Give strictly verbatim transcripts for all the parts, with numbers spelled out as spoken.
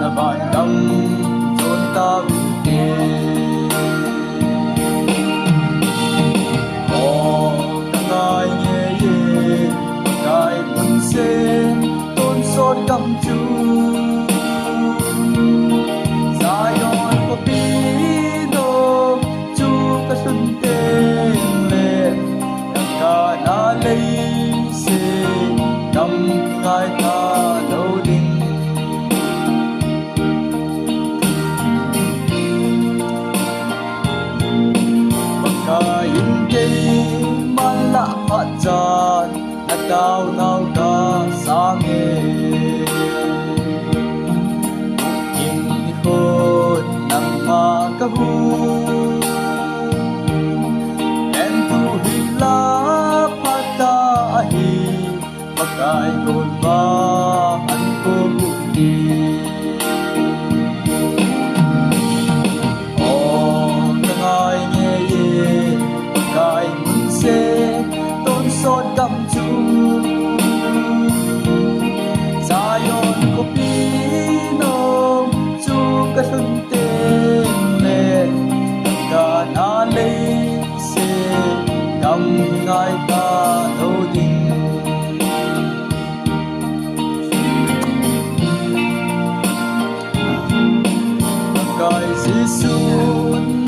na van gam jon tauvin te. O, ka ngai ngei e, Pakai mun sen tonsot gam chu. Zion khopi nom chu ka lhun teng le, ka kana lei se, gam ngai ta lo ding. Pakai in keiman lah phat chan, na taonau ka sang e. Kin khut nangma ka hu. Ken tu hi la phat ta ahi, Pakai gon vang an ko bu ti. O, ka ngai ngei e, Pakai mun sen tonsot gam chu. Zion khopi nom chu ka lhun teng le, ka kana lei se, gam ngai ta lo ding. Pakai Jesu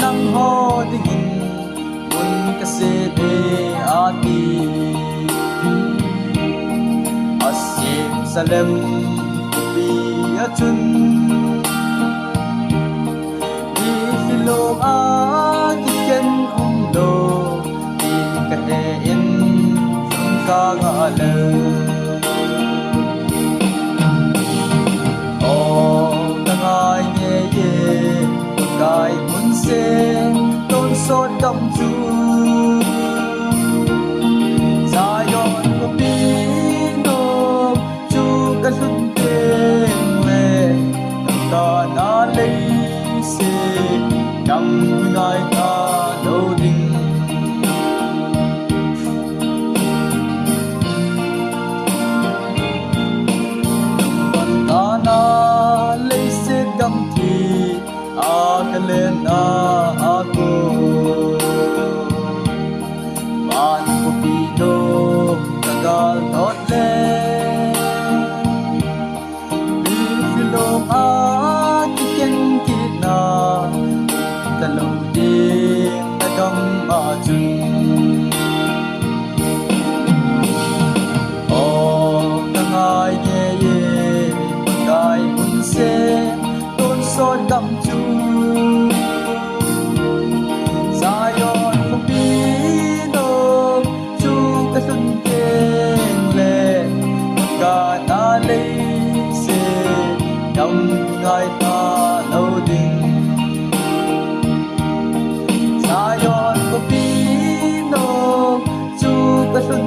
nangho dingin mun ka sem e ati. A Jerusalem khopi a chun, mitlhi lom a kikhen um lo, ti ka he in, lung ka ngah lou. O, ka ngai ngei e, Pakai mun sen tonsot gam chu. Zion khopi nom chu ka lhun teng le, ka kana lei se, gam ngai ta lo ding. Nang ban tana leiset gam thi a ka len a, a ko. Van khopi nom ka gal thot le, mitlhi lom a kikhen kit na, ta lo ding na gam a chun. O, ka ngai ngei e, Pakai mun sen tonsot gam chu. Zion khopi nom chu ka lhun teng le, ka kana lei se, gam ngai ta lo ding. Zion khopi nom chu ka lhun